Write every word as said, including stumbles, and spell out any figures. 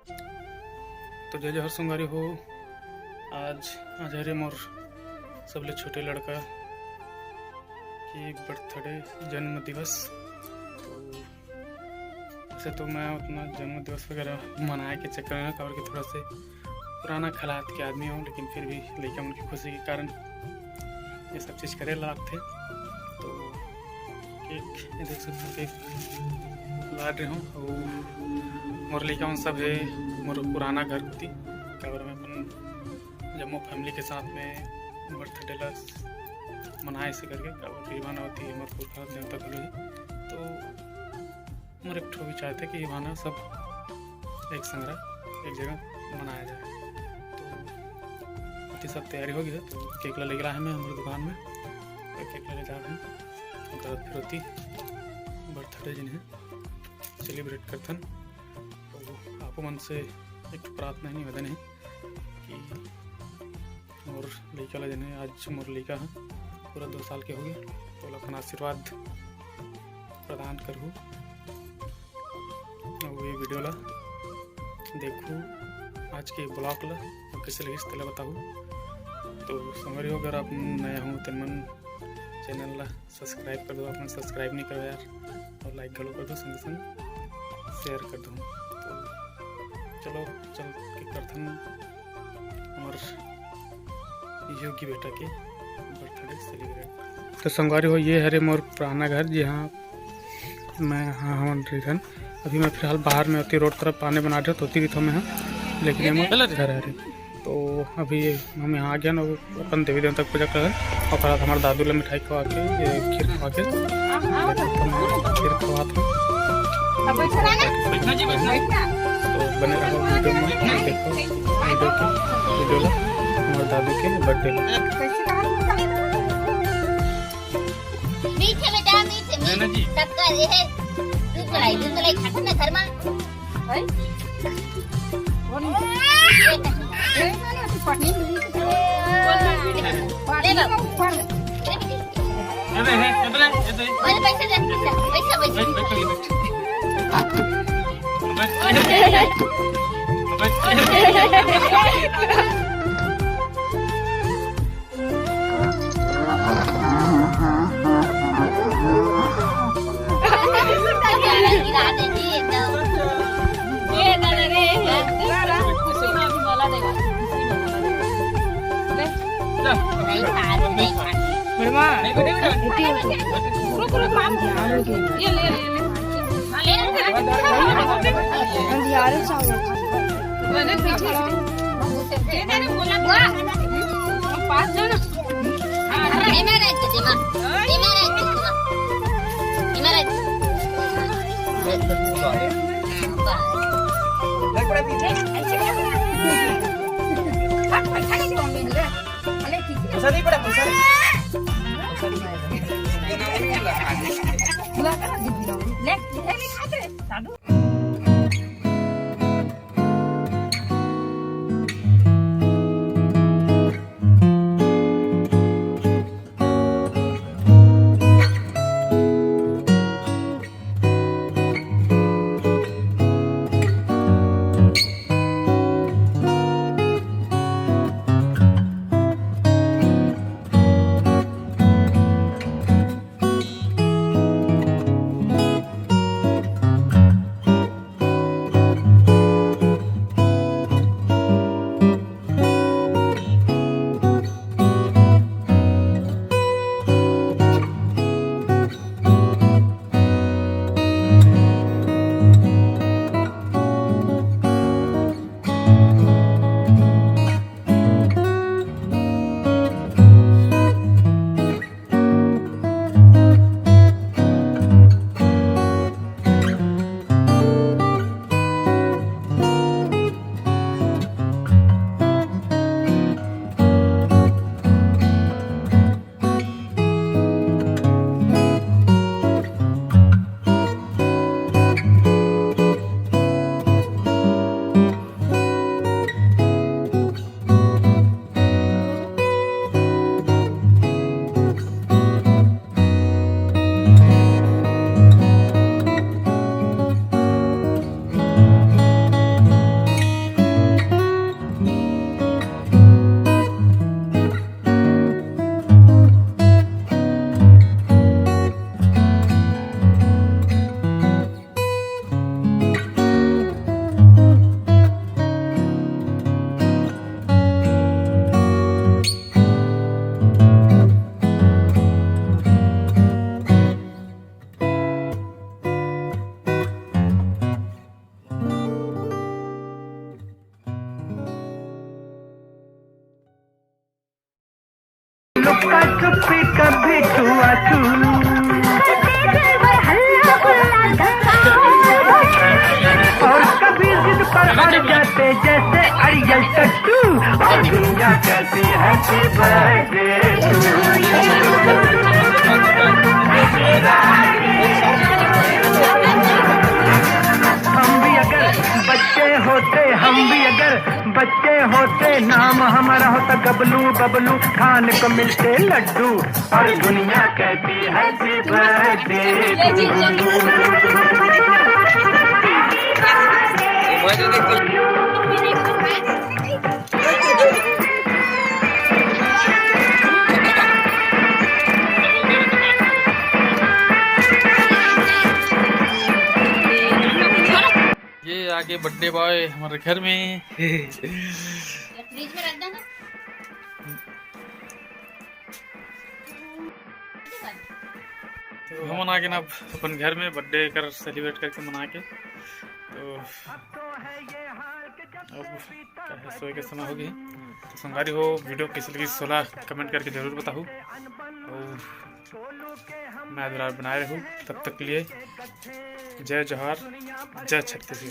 तो जय जोहार संगवारी हो, आज, आज हरे मोर सबले छोटे लड़का के बर्थडे, जन्म दिवस। तो वैसे तो मैं उतना जन्म दिवस वगैरह मनाए के चक्कर में, काबर कि थोड़ा से पुराना खलात के आदमी हूँ, लेकिन फिर भी लइका मन की खुशी के कारण ये सब चीज़ करे ला लगथे। तो केक ये देख सकथव, केक ला रहे हूँ। अउ मोर लइका मन सब हे मोर पुराना घर कोती, काबर मैं अपन जम्मो फैमिली के साथ में बर्थडे ला मनाए से करके, काबर कि ये भाना होती है मोर पुरखा देवता घलो ही। तो मोर एक ठो विचार थे कि ये भाना सब एक संगरा एक जगह मनाया जाए। तो अति सब तैयारी हो गई है, तो केक ला लेके आए मैं हमारे दुकान में, तो केक ला ले जा रहे हैं। ओकर बाद फिर होती बर्थडे जिन्हें सेलिब्रेट करथन। तो आपो मन से एक प्रार्थना है, निवेदन है कि मोर लइका ला, जने आज मोर लइका ह पूरा दो साल के हो गए, तो ओला अपन आशीर्वाद प्रदान करहू। अउ ये वीडियो ला देखू, आज के ब्लॉग ला, अउ कैसे लगिस तेला बताहू। तो संगवारी हो, अगर आप नया हो तेन मन चैनल ला सब्सक्राइब कर दो, आप मन सब्सक्राइब नहीं करो यार, और लाइक घलो कर दो, संग संग शेयर कर दो। तो चलो, चल के करथन हमर योगी बेटा के बर्थडे सेलिब्रेट। तो संगवारी हो, ये हरे मोर पुराना घर, जहाँ मैं, हाँ, हमन रहिथन। अभी मैं फिलहाल बाहर में होती रोड तरफ पानी बना रहे, तो होती रहिथो मैं, हाँ, लेकिन ये मोर घर हरे। तो अभी हम यहाँ आ गए ना, अपन देवी देवता के पूजा करन, और ओकर बाद हमारे दादू ला मिठाई खवा के, ये खीर खवा के, खीर खवा के। तो बने रहो वीडियो में, देखो वीडियो के, वीडियो ला, हमारे दादू के बर्थडे ला। मीठे बेटा, मीठे, मीठे। नैना जी। सबका ये है, दूध मलाई, दूध मलाई खाते ना घर में। हैं? कौन? ये, ये, ये, ये, ले बाबू। ऊपर। अरे, हे, इधर आ, इधर आ। अरे, पैसे दे, पैसे, पैसे, पैसे। बैठ, बैठ, बैठ, बैठ। बैठ, बैठ, बैठ। बैठ, बैठ। रुक, रुक, रुक। ये ले, ले, ले। हाँ, ले, ले। अंधियारे चावल। मैंने पीछे से दे दे रे, बोला था। पास जाओ ना। हाँ, हाँ। ये मेरा है, दीदी माँ। ये मेरा है, दीदी माँ। ये मेरा है। हाँ, बस। पैसा नहीं पड़ा, पैसा नहीं। ले, ले, ले, ले, ले, ले। चुप्पी कभी छुआ छू। और कभी जिद पर अड़ जाते जैसे अड़ियल टट्टू। और दुनिया कहती है कि बर्थडे। हम भी अगर बच्चे होते, हम भी अगर बच्चे होते, नाम हमारा होता गबलू बबलू, खाने को मिलते लड्डू। और दुनिया कहती है कि बर्थडे। ये आगे बर्थडे बॉय हमारे घर में। फ्रिज में रख देना। तो हमन आगे ना अपन घर में बर्थडे कर सेलिब्रेट करके मना के। तो अब का है, सोए के समय होगे। तो संगवारी हो, वीडियो कैसे लगिस ओला कमेंट करके जरूर बताहू। और मैं दुलार बनाए रहू, तब तक के लिए जय जोहार, जय छत्तीसगढ़।